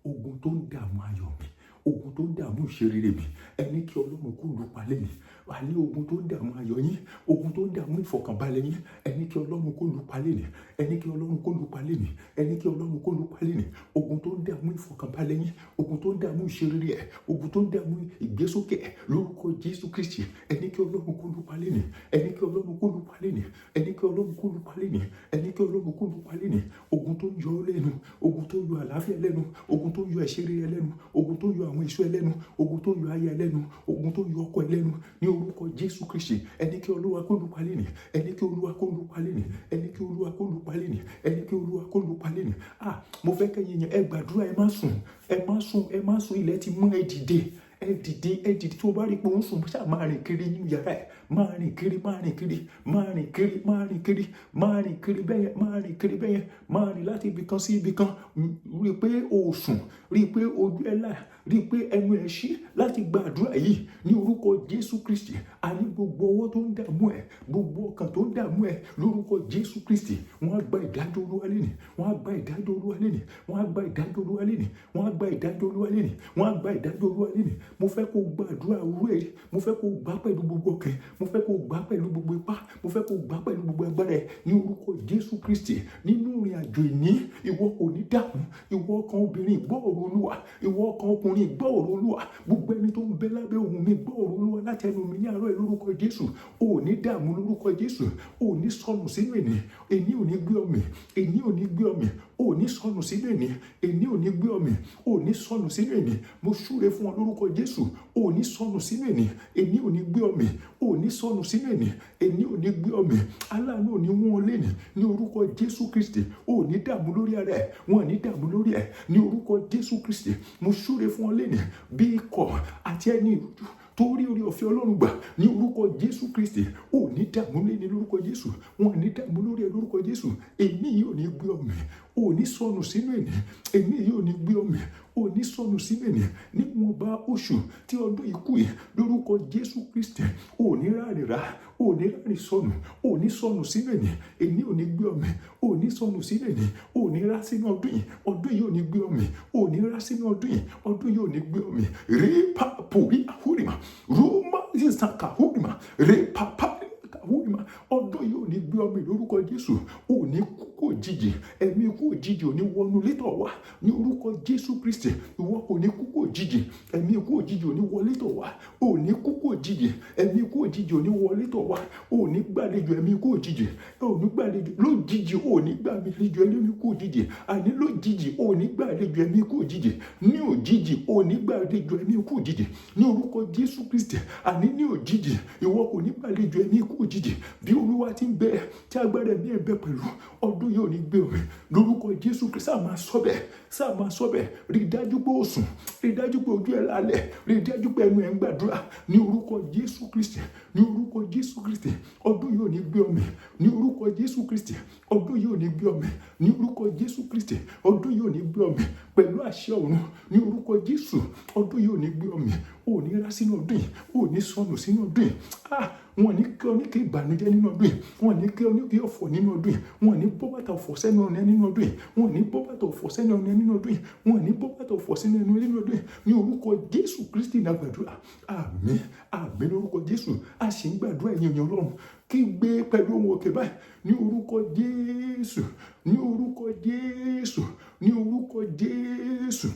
ogun tó ń dààmú ayọ̀ mi, ogun tó ń dààmú ìṣerere mi. Ẹni kí Ọlọ́run kó lù pa lẹ́yìn àní ogun tó ń dààmú ayọ̀ yín, ogun tó ń dààmú ìfọ̀kànbalẹ̀ yín. Ẹni kí Ọlọ́run kó lù pa lẹ́yìn. Ẹni kí Ọlọ́run kó lù pa lẹ́yìn. Ẹni kí Ọlọ́run kó lù pa lẹ́yìn. Ogun tó ń dààmú ìfọ̀kànbalẹ̀ yín, ogun tó ń dààmú ìṣerere ẹ̀, ogun tó ń dààmú ìgbésókè ẹ̀ lórúkọ Jésù Kristi. Ẹni kí Ọlọ́run kó lù pa lẹ́yìn. Ẹni kí Ọlọ́run kó lù pa lẹ́yìn. Ẹni kí Ọlọ́run kó lù pa lẹ́yìn. Ẹni kí Ọlọ́run kó lù pa lẹ́yìn. Ogun tó ń yọ ọ́ lẹ́nu, ogun tó ń yọ àlàáfíà lẹ́nu, ogun tó ń yọ ìṣerere lẹ́nu, ogun tó ń yọ àwọn èso ẹ lẹ́nu, ogun tó ń yọ aya ẹ lẹ́nu, ogun tó ń yọ ọkọ ẹ lẹ́nu ní orúkọ Jésù Kristi. Ẹni kí Olúwa kó lù pa lẹ́nìí. Ẹni kí Olúwa kó lù pa lẹ́nìí. Ẹni kí Olúwa kó lù pa lẹ́nìí. Ẹni kí Olúwa kó lù pa lẹ́nìí. Ah, mo fẹ́ kẹ́yin yẹn, ẹ gbàdúrà. Ẹ má sùn, ẹ má sùn, ẹ má sùn. Ilẹ̀ ti mọ́. Ẹ dìde, ẹ dìde, ẹ dìde. Tó o bá rí pé ó ń sùn, ṣáà máa rìn kiri nínú yàrá ẹ. Máa rìn kiri, máa rìn kiri, máa rìn kiri, máa rìn kiri, máa rìn kiri bẹ́yẹn, máa rìn kiri bẹ́yẹn, máa rìn láti ibì kan sí ibì kan. Rí i pé o sùn, rí i pé ojú ẹ là, rí i pé ẹnu ẹ ṣí láti gba àdúrà yìí ní orúkọ Jésù Kristi. Àní gbogbo ọwọ́ tó ń dààmú ẹ, gbogbo ọkàn tó ń dààmú ẹ lórúkọ Jésù Kristi, wọ́n á gba ìdájọ́ Olúwa lẹ́nìí. Wọ́n á gba ìdájọ́ Olúwa lẹ́nìí. Wọ́n á gba ìdájọ́ Olúwa lẹ́nìí. Wọ́n á gba ìdájọ́ Olúwa lẹ́nìí. Wọ́n á gba ìdájọ́ Olúwa lẹ́nìí. Mo fẹ́ kó gba àdúrà òwúrọ̀ yìí. Mo fẹ́ kó gbà pẹ̀lú gbogbo ọkàn. Mo fẹ́ kó gbà pẹ̀lú gbogbo ipá. Mo fẹ́ kó gbà pẹ̀lú gbogbo agbára ẹ ní orúkọ Jésù Kristi. Nínú ìrìn àjò ìní, ìwọ kò ní dààmú. Ìwọ ọkàn obìnrin, gbọ́ ọ̀rọ̀ Olúwa. Ìwọ ọkàn ọkùnrin, gbọ́ ọ̀rọ̀ Olúwa. Gbogbo ẹni tó ń bẹ lábẹ́ ohùn mi, gbọ́ ọ̀rọ̀ Olúwa láti ẹnu mi ní àárọ̀ yìí lórúkọ Jésù. O ò ní dààmú lórúkọ Jésù. O ò ní sọnù sínú èní. Èní ò ní gbé ọ mì. Èní ò ní gbé ọ mì. O ò ní sọnù sínú èní. Èní ò ní gbé ọ mì. O ò ní sọnù sínú èní. Mo súre fún ọ lórúkọ Jésù. O ò ní sọnù sínú èní. Èní ò ní gbé ọ mì. O ò ní sọnù sínú èní. Èní ò ní gbé ọ mì. Aláàánú ò ní wọ́n ọ lénìí ní orúkọ Jésù Kristi. O ò ní dààmú lórí ara ẹ, wọn ò ní dààmú lórí ẹ ní orúkọ Jésù Kristi. Mo súre fún ọ lénìí bí ikọ̀ àti ẹni ìrújú tó rí oore ọ̀fẹ́ Ọlọ́run gbà ní orúkọ Jésù Kristi. Ò ní dààmú léni lórúkọ Jésù. Wọn ò ní dààmú lórí ẹ lórúkọ Jésù. Èní yìí ò ní gbé ọ mì. Ò ní sọnù sínú èní. Èní yìí ò ní gbé ọ mì. Ò ní sọnù sínú èní. Níwọ̀nba oṣù tí ọdún ikú yìí lórúkọ Jésù Kristi, ò ní rárẹ̀ rà, ò ní rárẹ̀ sọnù, ò ní sọnù sínú èní. Èní ò ní gbé ọ mì. Ò ní sọnù sínú èní. Ò ní rá sínú ọdún yìí. Ọdún yìí ò ní gbé ọ mì. Ò ní rá sínú ọdún yìí. Ọdún yìí ò ní gbé ọ mì. Rí pa pòrí àhúrìmà rúmà sísàkà húrìmà rí pa pa àhúrìmà. Ọdún yìí ò ní gbé ọ mì lórúkọ Jésù. Ò ní kú kò. òjijì, ẹ̀mí ikú òjijì ò ní wọnú ilé tọ̀ wá ní orúkọ Jésù Kristi. Ìwọ kò ní kú kú òjijì, ẹ̀mí ikú òjijì ò ní wọlé tọ̀ wá. Ò ní kú kú òjijì, ẹ̀mí ikú òjijì ò ní wọlé tọ̀ wá. Ò ní gbàlejò ẹ̀mí ikú òjijì, ò ní gbàlejò lójijì, ò ní gbàlejò ẹ̀mí ikú òjijì. Àní lójijì, ò ní gbàlejò ẹ̀mí ikú òjijì. Ní òjijì, ò ní gbàlejò ẹ̀mí ikú òjijì ní orúkọ Jésù Kristi. Àní ní òjijì, ìwọ kò ní gbàlejò ẹ̀mí ikú òjijì. Bí Olúwa ti ń bẹ, tí agbára ẹ̀mí ẹ̀ bẹ pẹ̀lú, ọdún yìí ò ní gbé omi lórúkọ Jésù Kristi. Sáà máa sọ bẹ́ẹ̀, sáà máa sọ bẹ́ẹ̀. Rí i dájú pé ó sùn, rí i dájú pé ojú ẹ̀ lálẹ́, rí i dájú pé ẹnu ẹ̀ ń gbàdúrà ní orúkọ Jésù Kristi. Ní orúkọ Jésù Kristi, ọdún yìí ò ní gbé omi ní orúkọ Jésù Kristi. Ọdún yìí ò ní gbé omi ní orúkọ Jésù Kristi. Ọdún yìí ò ní gbé omi pẹ̀lú àṣẹ ọ̀run ní orúkọ Jésù. Ọdún yìí ò ní gbé omi. Ò ní rá sínú ọdún yìí, ò ní sọnù sínú ọdún yìí. Ah, wọn ní kí ọ ní kí ìbànújẹ́ nínú ọdún yìí, wọn ní kí ọ ní kí ọ̀fọ̀ nínú ọdún yìí, wọn ní bọ́ bàtà ọ̀fọ̀ sẹ́nu ọ̀nà nínú ọdún yìí, wọn ní bọ́ bàtà ọ̀fọ̀ sẹ́nu ọ̀nà nínú ọdún yìí, wọn ní bọ́ bàtà ọ̀fọ̀ sẹ́nu ọ̀nà nínú ọdún yìí ní orúkọ Jésù Kristi náà gbàdúrà. Àmín, àmín lórúkọ Jésù. A sì ń gbàdúrà. Ẹ̀yin èèyàn Ọlọ́run, kí gbé pẹ̀lú ohùn òkè báyìí ní orúkọ Jésù, ní orúkọ Jésù, ní orúkọ Jésù.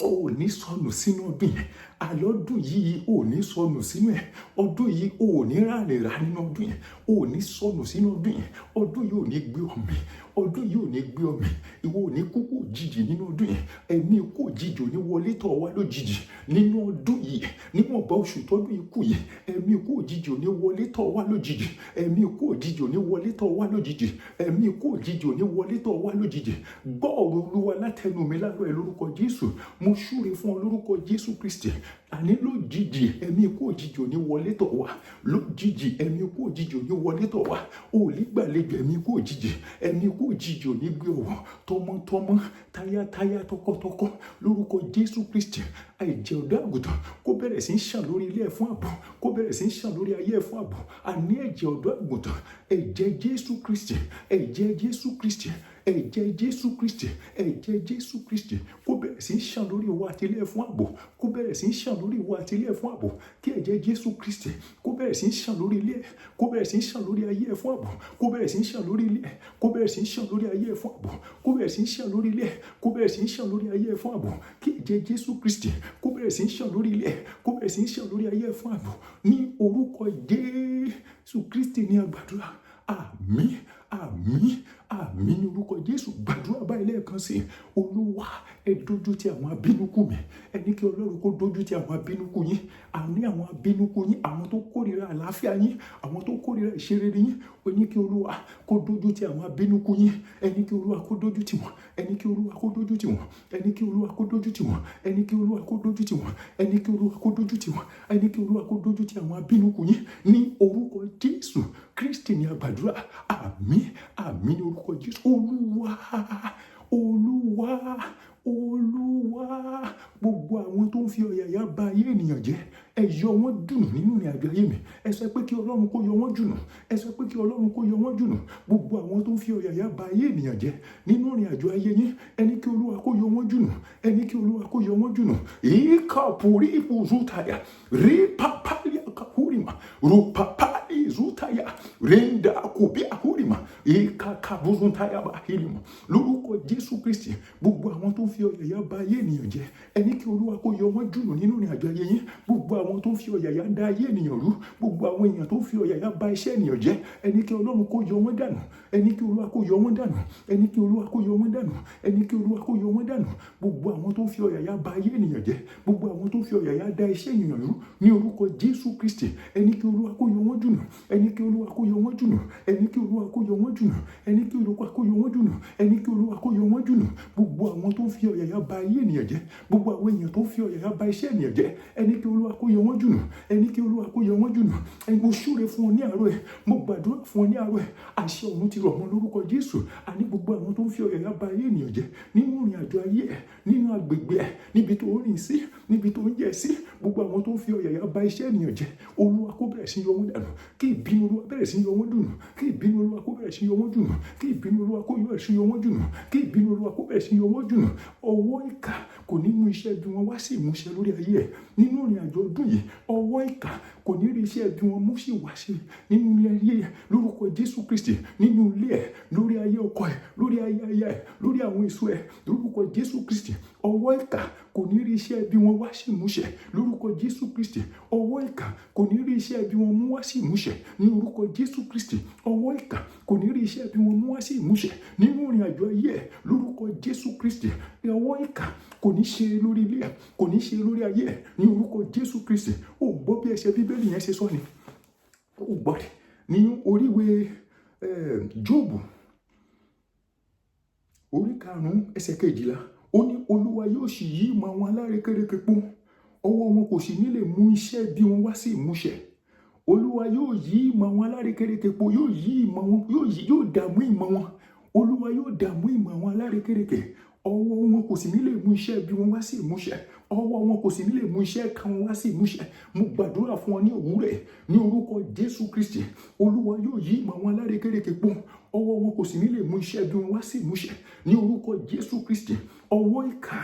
Ò ní sọnù sínú ọdún yẹn. Àlọ́dún yìí, ò ní sọnù sínú ẹ̀. Ọdún yìí, ò ní rárẹ̀ rà nínú ọdún yẹn. Ò ní sọnù sínú ọdún yẹn. Ọdún yìí ò ní gbé ọmọ, ọdún yìí ò ní gbé ọmọ. Ìwọ ò ní kúkú òjijì nínú ọdún yẹn. Ẹ̀mí ikú òjijì ò ní wọlé tọ̀ wá lójijì nínú ọdún yìí. Níwọ̀nba oṣù tọ́dún ikú yìí, ẹ̀mí ikú òjijì ò ní wọlé tọ̀ wá lójijì. Ẹ̀mí ikú òjijì ò ní wọlé tọ̀ wá lójijì. Ẹ̀mí ikú òjijì ò ní wọlé tọ̀ wá lójijì. Gbọ́ ọ̀rọ̀ Olúwa látẹnu mi láàárọ̀ ẹ̀ lórúkọ Jésù. Mo súre fún ọ lórúkọ Jésù Kristi. Àní lójijì, ẹ̀mí ikú òjijì ò ní wọlé tọ̀ wá lójijì. Ẹ̀mí ikú òjijì ò ní wọlé tọ̀ wá. Ò ní gbàlejò ẹ̀mí ikú òjijì. Ẹ̀mí ikú òjijì ò ní gbé ọwọ́, tọmọtọmọ, tayátayá, tọkọtọkọ lórúkọ Jésù Kristi. Ẹ̀jẹ̀ ọ̀dọ́ àgùntàn kó bẹ̀rẹ̀ sí ń ṣàn lórí ilé ẹ̀ fún ààbò, kó bẹ̀rẹ̀ sí ń ṣàn lórí ayé ẹ̀ fún ààbò. Àní ẹ̀jẹ̀ ọ̀dọ́ àgùntàn, ẹ̀jẹ̀ Jésù Kristi, ẹ̀jẹ̀ Jésù Kristi, ẹ̀jẹ̀ Jésù Kristi, ẹ̀jẹ̀ Jésù Kristi kó bẹ̀rẹ̀ sí ń ṣàn lórí ìwọ àti ilé ẹ̀ fún ààbò, kó bẹ̀rẹ̀ sí ń ṣàn lórí ìwọ àti ilé ẹ̀ fún ààbò. Kí ẹ̀jẹ̀ Jésù Kristi kó bẹ̀rẹ̀ sí ń ṣàn lórí ilé ẹ̀, kó bẹ̀rẹ̀ sí ń ṣàn lórí ayé ẹ̀ fún ààbò, kó bẹ̀rẹ̀ sí ń ṣàn lórí ilé ẹ̀, kó bẹ̀rẹ̀ sí ń ṣàn lórí ayé ẹ̀ fún ààbò, kó bẹ̀rẹ̀ sí ń ṣàn lórí ilé ẹ̀, kó bẹ̀rẹ̀ sí ń ṣàn lórí ayé ẹ̀ fún ààbò. Kí ẹ̀jẹ̀ Jésù Kristi kó bẹ̀rẹ̀ sí ń ṣàn lórí ilé ẹ̀, kó bẹ̀rẹ̀ sí ń ṣàn lórí ayé ẹ̀ fún ààbò ní orúkọ Jésù Kristi ní a gbàdúrà. Àmín, àmín, àmín ní orúkọ Jésù. Gbàdúrà báyìí lẹ́ẹ̀kan sí i. Olúwa, ẹ dójú ti àwọn abínúkù mi. Ẹ ní kí Ọlọ́run kó dójú ti àwọn abínúkù yín. Àní àwọn abínúkù yín, àwọn tó kórìíra àlàáfíà yín, àwọn tó kórìíra ìṣerere yín. Ó ní kí Olúwa kó dójú ti àwọn abínúkù yín. Ẹ ní kí Olúwa kó dójú tì wọ́n. Ẹ ní kí Olúwa kó dójú tì wọ́n. Ẹ ní kí Olúwa kó dójú tì wọ́n. Ẹ ní kí Olúwa kó dójú tì wọ́n. Ẹ ní kí Olúwa kó dójú tì wọ́n. Ẹ ní kí Olúwa kó dójú ti àwọn abínúkù yín ní orúkọ Jésù Kristi ní a gbàdúrà. Àmín, àmín ní orúkọ Jésù. Olúwa, Olúwa, Olúwa, gbogbo àwọn tó ń fi ọ̀yàyà ba ayé ènìyàn jẹ́, ẹ yọ wọ́n dùnù nínú ìrìn àjò ayé mi. Ẹ sọ pé kí Ọlọ́run kó yọ wọ́n dùnù. Ẹ sọ pé kí Ọlọ́run kó yọ wọ́n dùnù. Gbogbo àwọn tó ń fi ọ̀yàyà ba ayé ènìyàn jẹ́ nínú ìrìn àjò ayé yín, ẹ ní kí Olúwa kó yọ wọ́n dùnù. Ẹ ní kí Olúwa kó yọ wọ́n dùnù. Ìkàpùrí ìfòzútàyà rí pàpàlì àkàhùrìmà rúpàpàlì ìzútàyà rẹ̀ndà kòbí àhùrìmà ìkàkàbùzútàyà bàhìlìmà lórúkọ Jésù Kristi. Gbogbo àwọn tó ń fi ọ̀yàyà ba ayé ènìyàn jẹ́, ẹ ní kí Olúwa kó yọ wọ́n dùnù nínú ìrìn àjò ayé yín. Gbogbo àwọn tó ń fi ọ̀yàyà da ayé ènìyàn rú, gbogbo àwọn èèyàn tó ń fi ọ̀yàyà ba iṣẹ́ ènìyàn jẹ́, ẹ ní kí Ọlọ́run kó yọ wọ́n dànù. Ẹ ní kí Olúwa kó yọ wọ́n dànù. Ẹ ní kí Olúwa kó yọ wọ́n dànù. Ẹ ní kí Olúwa kó yọ wọ́n dànù. Gbogbo àwọn tó ń fi ọ̀yàyà ba ayé ènìyàn jẹ́, gbogbo àwọn tó ń fi ọ̀yàyà da iṣẹ́ ènìyàn rú ní orúkọ Jésù Kristi, ẹ ní kí Olúwa kó yọ wọ́n dùnù. Ẹ ní kí Olúwa kó yọ wọ́n dùnù. Ẹ ní kí Olúwa kó yọ wọ́n dùnù. Ẹ ní kí Olúwa kó yọ wọ́n dùnù. Ẹ ní kí Olúwa kó yọ wọ́n dùnù. Gbogbo àwọn tó ń fi ọ̀yàyà ba ayé ènìyàn jẹ́, gbogbo àwọn èèyàn tó ń fi ọ̀yàyà ba iṣẹ́ ènìyàn jẹ́, ẹ ní kí Olúwa kó yọ wọ́n dùnù. Ẹ ní kí Olúwa kó yọ wọ́n dùnù. Ẹ mo súre fún ọ ní àárọ̀ ẹ, mo gbàdúrà fún ọ ní àárọ̀ ẹ. Àṣẹ ọ̀run ti rọ̀ mọ́ lórúkọ Jésù. Àní gbogbo àwọn tó ń fi ọ̀yàyà ba ayé ènìyàn jẹ́ nínú ìrìn àjò ayé ẹ, nínú agbègbè ẹ, níbi tó ń rìn sí, níbi tó ń jẹ sí, gbogbo àwọn tó ń fi ọ̀yàyà ba iṣẹ́ ènìyàn jẹ́, Olúwa kó bẹ̀rẹ̀ sí yọ wọ́n dànù. Kí ìbínú Olúwa bẹ̀rẹ̀ sí yọ wọ́n dùnù. Kí ìbínú Olúwa kó bẹ̀rẹ̀ sí yọ wọ́n dùnù. Kí ìbínú Olúwa kó bẹ̀rẹ̀ sí yọ wọ́n dùnù. Kí ìbínú Olúwa kó bẹ̀rẹ̀ sí yọ wọ́n dùnù. Ọwọ́ ìkà kò ní mú iṣẹ́ bí wọn wá sí ìmúṣẹ lórí ayé ẹ nínú ìrìn àjò ọdún yìí. Ọwọ́ ìkà kò ní rí iṣẹ́ bí wọn mú sí wá sí nínú ilé ayé ẹ lórúkọ Jésù Kristi, nínú ilé ẹ, lórí ayé. ayé ọkọ ẹ, lórí ayé aya ẹ, lórí àwọn èso ẹ, lórúkọ Jésù Kristi. Ọwọ́ ìkà kò ní rí iṣẹ́ bí wọn wá sí ìmúṣẹ lórúkọ Jésù Kristi. Ọwọ́ ìkà kò ní rí iṣẹ́ bí wọn mú wá sí ìmúṣẹ ní orúkọ Jésù Kristi. Ọwọ́ ìkà kò ní rí iṣẹ́ bí wọn mú wá sí ìmúṣẹ nínú ìrìn àjò ayé ẹ lórúkọ Jésù Kristi. Ọwọ́ ìkà kò ní ṣe lórí ilé ẹ, kò ní ṣe lórí ayé ẹ ní orúkọ Jésù Kristi. Ó gbọ́ bí ẹsẹ̀ Bíbélì yẹn ṣe sọ ni. Ó gbọ́ ní oríwé Jóòbù orí 5 ẹsẹ̀ 12, ó ní Olúwa yóò sì yí ìmọ̀ àwọn alárékérekè po, ọwọ́ wọn kò sì ní lè mú iṣẹ́ bí wọn wá sí ìmúṣẹ. Olúwa yóò yí ìmọ̀ àwọn alárékérekè po, yóò yí ìmọ̀ wọn, yóò dààmú ìmọ̀ wọn. Olúwa yóò dààmú ìmọ̀ àwọn alárékérekè, ọwọ́ wọn kò sì ní lè mú iṣẹ́ bí wọn wá sí ìmúṣẹ. Ọwọ́ wọn kò sì ní lè mú iṣẹ́ kan wọn wá sí ìmúṣẹ. Mo gbàdúrà fún ọ ní òwúrọ̀ ní orúkọ Jésù Kristi. Olúwa yóò yí ìmọ̀ àwọn alárékérekè po, ọwọ́ wọn kò sì ní lè mú iṣẹ́ bí wọn wá sí ìmúṣẹ ní orúkọ Jésù Kristi. Ọwọ́ ìkà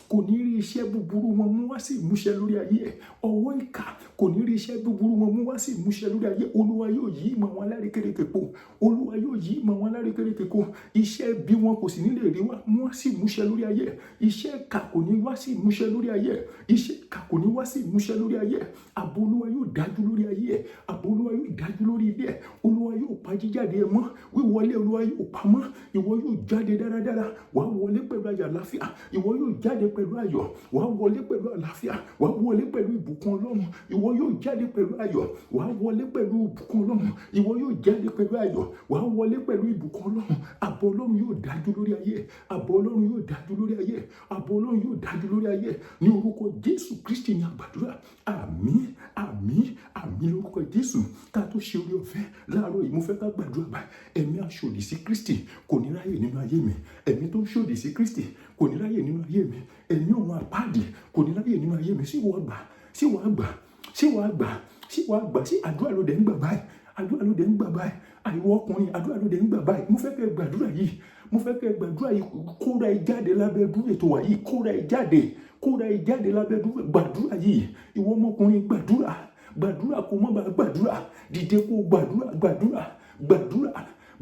kò ní rí iṣẹ́ búburú wọn mú wá sí ìmúṣẹ lórí ayé ẹ. Ọwọ́ ìkà kò ní rí iṣẹ́ búburú wọn mú wá sí ìmúṣẹ lórí ayé. Olúwa yóò yí ìmọ̀ àwọn alárékérekè po. Olúwa yóò yí ìmọ̀ àwọn alárékérekè po. Iṣẹ́ bí wọn kò sì ní lè rí wá mú wá sí ìmúṣẹ lórí ayé ẹ. Iṣẹ́ ìkà kò ní wá sí ìmúṣẹ lórí ayé ẹ. Iṣẹ́ ìkà kò ní wá sí ìmúṣẹ lórí ayé ẹ. Ààbò Olúwa yóò dájú lórí ayé ẹ. Ààbò Olúwa yóò dájú lórí ilé ẹ. Olúwa yóò pa jíjáde ẹ mọ́. Wíwọlé Olúwa yóò pa mọ́. Ìwọ yóò jáde dáradára. Wàá wọlé pẹ̀lú ayọ̀ àlàáfíà. Ìwọ yóò jáde pẹ̀lú ayọ̀. Wàá wọlé pẹ̀lú àlàáfíà. Wàá wọlé pẹ̀lú ìbùkún Ọlọ́run. Ìwọ yóò jáde pẹ̀lú ayọ̀. Wàá wọlé pẹ̀lú ìbùkún Ọlọ́run. Ìwọ yóò jáde pẹ̀lú ayọ̀. Wàá wọlé pẹ̀lú ìbùkún Ọlọ́run. Ààbò Ọlọ́run yóò dájú lórí ayé. Ààbò Ọlọ́run yóò dájú lórí ayé. Ààbò Ọlọ́run yóò dájú lórí ayé. Ní orúkọ Jésù Kristi ní àgbàdúrà. Àmín, àmín, àmín lórúkọ Jésù. Ká tó ṣe oore ọ̀fẹ́ láàárọ̀ yìí, mo fẹ́ ká gbàdúrà báyìí. Ẹ̀mí aṣòdì sí Kristi kò ní ráyè nínú ayé mi. Ẹ̀mí tó ń ṣòdì sí Kristi kò ní ráyè nínú ayé mi. Ẹ̀mí ọ̀run àpáàdì kò ní ráyè nínú ayé mi. Sí wàá gbà, sí wàá gbà, sí wàá gbà, sí wàá gbà, sí àdúrà ló dẹ̀ ń gbà báyìí. Àdúrà ló dẹ̀ ń gbà báyìí. Àìwọ ọkùnrin, àdúrà ló dẹ̀ ń gbà báyìí. Mo fẹ́ kẹ́ gbàdúrà yìí. Mo fẹ́ kẹ́ gbàdúrà yìí. Kóra ẹ jáde lábẹ́ dúró ètò wà yìí. Kóra ẹ jáde. Kóra ẹ jáde lábẹ́ dúró. Gbàdúrà yìí. Ìwọ ọmọkùnrin, gbàdúrà. Gbàdúrà kó má bàa gbàdúrà. Dìde kó gbàdúrà, gbàdúrà, gbàdúrà,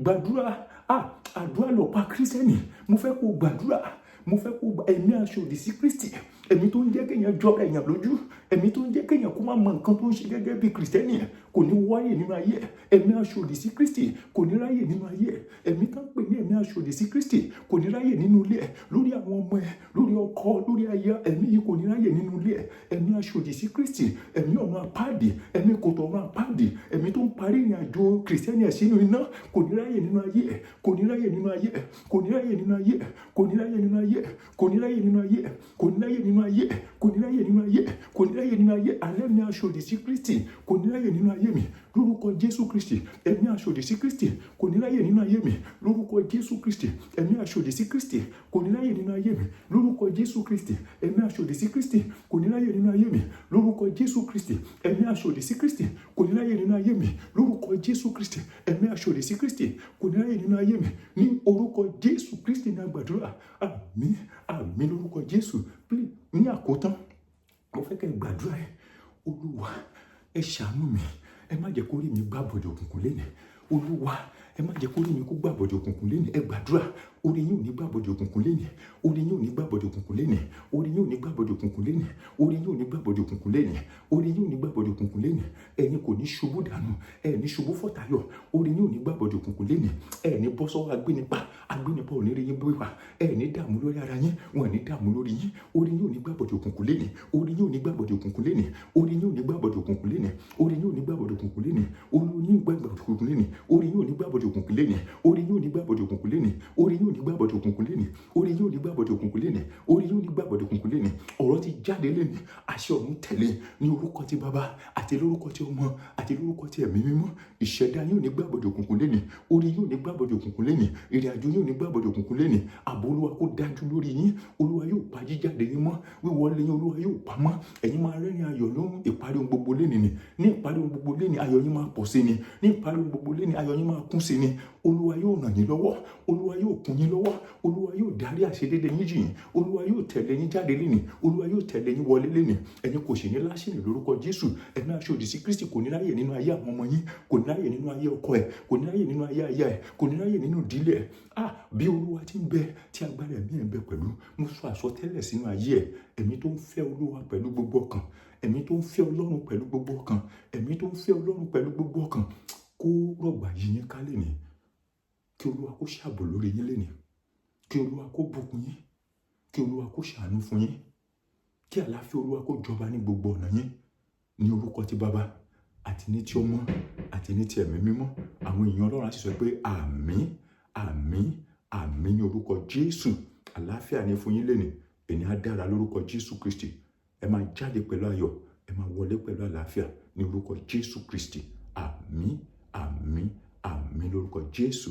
gbàdúrà. Ah, àdúrà lọ̀pá Kírísítẹ́nì. Mo fẹ́ kó gbàdúrà. Mo fẹ́ kó ẹ̀mí aṣòdì sí Kristi, ẹ̀mí tó ń jẹ́ kéèyàn jọra èèyàn lójú, ẹ̀mí tó ń jẹ́ kéèyàn kó má mọ nǹkan tó ń ṣe gẹ́gẹ́ bí Kìrìsìtẹ́nì kò ní wáyè nínú ayé ẹ̀. Ẹ̀mí aṣòdì sí Kristi kò ní ráyè nínú ayé ẹ̀. Ẹ̀mí tó ń pè ní ẹ̀mí aṣòdì sí Kristi kò ní ráyè nínú ilé ẹ̀, lórí àwọn ọmọ ẹ̀, lórí ọkọ, lórí aya. Ẹ̀mí yìí kò ní ráyè nínú ilé ẹ̀. Ẹ̀mí aṣòdì sí Kristi, ẹ̀mí ọ̀run àpáàdì, ẹ̀mí kòtò ọ̀run àpáàdì, ẹ̀mí tó ń parí ìrìn àjò Kìrìsìtẹ́nì ẹ̀ sínú iná kò ní ráyè nínú ayé ẹ̀, kò ní ráyè nínú ayé ẹ̀, kò ní ráyè nínú ayé ẹ̀, kò ní ráyè nínú ayé ẹ̀, kò ní ráyè nínú ayé ẹ̀, kò ní ráyè nínú ayé ẹ̀, kò ní ráyè nínú ayé ẹ̀, kò ní ráyè nínú ayé. Alẹ́ mi aṣòdì sí Kristi kò ní ráyè nínú ayé mi lórúkọ Jésù Kristi. Ẹ̀mí aṣòdì sí Kristi kò ní ráyè nínú ayé mi lórúkọ Jésù Kristi. Ẹ̀mí aṣòdì sí Kristi kò ní ráyè nínú ayé mi lórúkọ Jésù Kristi. Ẹ̀mí aṣòdì sí Kristi kò ní ráyè nínú ayé mi lórúkọ Jésù Kristi. Ẹ̀mí aṣòdì sí Kristi kò ní ráyè nínú ayé mi lórúkọ Jésù Kristi. Ẹ̀mí aṣòdì sí Kristi kò ní ráyè nínú ayé mi ní orúkọ Jésù Kristi ní àgbàdúrà. Àmín, àmín lórúkọ Jésù. Please, ní àkótán, mo fẹ́ kẹ́ gbàdúrà ẹ. Olúwa, ẹ ṣàánú mi, ẹ má jẹ́ kó rí mi gbá bọ̀dọ̀ òkùnkùn lénìí. Olúwa, ẹ má jẹ́ kó rí mi kó gbá bọ̀dọ̀ òkùnkùn lénìí. Ẹ gbàdúrà. Orí yín ò ní gbá bọ̀dọ̀ òkùnkùn lénìí. Orí yín ò ní gbá bọ̀dọ̀ òkùnkùn lénìí. Orí yín ò ní gbá bọ̀dọ̀ òkùnkùn lénìí. Orí yín ò ní gbá bọ̀dọ̀ òkùnkùn lénìí. Orí yín ò ní gbá bọ̀dọ̀ òkùnkùn lénìí. Ẹ̀yin kò ní ṣubú dànù. Ẹ ní ṣubú fọ́tàyọ̀. Orí yín ò ní gbá bọ̀dọ̀ òkùnkùn lénìí. Ẹ ní bọ́ sọ́wọ́ agbénipa. Agbénipa ò ní rí yín bí wà. Ẹ ní dààmú lórí ara yín. Wọn ò ní dààmú lórí yín. Orí yín ò ní gbá bọ̀dọ̀ òkùnkùn lénìí. Orí yín ò ní gbá bọ̀dọ̀ òkùnkùn lénìí. Orí yín ò ní gbá bọ̀dọ̀ òkùnkùn lénìí. Orí yín ò ní gbá bọ̀dọ̀ òkùnkùn lénìí. Orí yín ò ní gbá bọ̀dọ̀ òkùnkùn lénìí. Orí yín ò ní gbá bọ̀dọ̀ òkùnkùn lénìí. Orí yín ò ní gbá bọ̀dọ̀ òkùnkùn lénìí. Orí yín ò ní gbá bọ̀dọ̀ òkùnkùn lénìí. Orí yín ò ní gbá bọ̀dọ̀ òkùnkùn lénìí. Orí yín ò ní gbá bọ̀dọ̀ òkùnkùn lénìí. Ọ̀rọ̀ ti jáde lénìí. Àṣẹ ọ̀run tẹ̀lé ní orúkọ ti Baba àti lórúkọ ti Ọmọ àti lórúkọ ti Ẹ̀mí Mímọ́. Ìṣẹ̀dá yín ò ní gbá bọ̀dọ̀ òkùnkùn lénìí. Orí yín ò ní gbá bọ̀dọ̀ òkùnkùn lénìí. Ìrìn àjò yín ò ní gbá bọ̀dọ̀ òkùnkùn lénìí. Ààbò Olúwa kó dájú lórí yín. Olúwa yóò pa jíjáde yín mọ́. Wíwọlé yín, Olúwa yóò pa mọ́. Ẹ̀yin máa rẹ́rìn ayọ̀ lóhùn ìparí ohun gbogbo lénìí ni. Ní ìparí ohun gbogbo lénìí, ayọ̀ yín máa pọ̀ sí ni. Ní ìparí ohun gbogbo lénìí, ayọ̀ yín máa kún sí ni. Olúwa yóò ràn yín lọ́wọ́. Olúwa yóò kún yín lọ́wọ́. Olúwa yóò dárí àṣedédé yín jì yín. Olúwa yóò tẹ̀lé yín jáde lénìí. Olúwa yóò tẹ̀lé yín wọlé lénìí. Ẹ̀yin kò sì ní láṣìírí lórúkọ Jésù. Ẹ̀mí aṣòdì sí Kristi kò ní ráyè nínú ayé àwọn ọmọ yín, kò ní ráyè nínú ayé ọkọ ẹ̀, kò ní ráyè nínú ayé aya ẹ̀, kò ní ráyè nínú ìdílé ẹ̀. Ah, bí Olúwa ti ń bẹ, tí agbára ẹ̀mí ẹ̀ ń bẹ pẹ̀lú, mo sọ àsọtẹ́lẹ̀ sínú ayé ẹ̀. Ẹ̀mí tó ń fẹ́ Olúwa pẹ̀lú gbogbo ọkàn, ẹ̀mí tó ń fẹ́ Ọlọ́run pẹ̀lú gbogbo ọkàn, ẹ̀mí tó ń fẹ́ Ọlọ́run pẹ̀lú gbogbo ọkàn, kó rọ̀gbà yí yín ká lénìí. Kí Olúwa kó ṣàbò lórí yín lénìí. Kí Olúwa kó bùkún yín. Kí Olúwa kó ṣàánú fún yín. Kí àlàáfíà Olúwa kó jọba ní gbogbo ọ̀nà yín, ní orúkọ ti Baba àti ní ti Ọmọ àti ní ti Ẹ̀mí Mímọ́. Àwọn èèyàn Ọlọ́run á sì sọ pé àmín, àmín, àmín ní orúkọ Jésù. Àlàáfíà ní fún yín lénìí. Èní á dára lórúkọ Jésù Kristi. Ẹ máa jáde pẹ̀lú ayọ̀, ẹ máa wọlé pẹ̀lú àlàáfíà ní orúkọ Jésù Kristi. Àmín, àmín, àmín lórúkọ Jésù.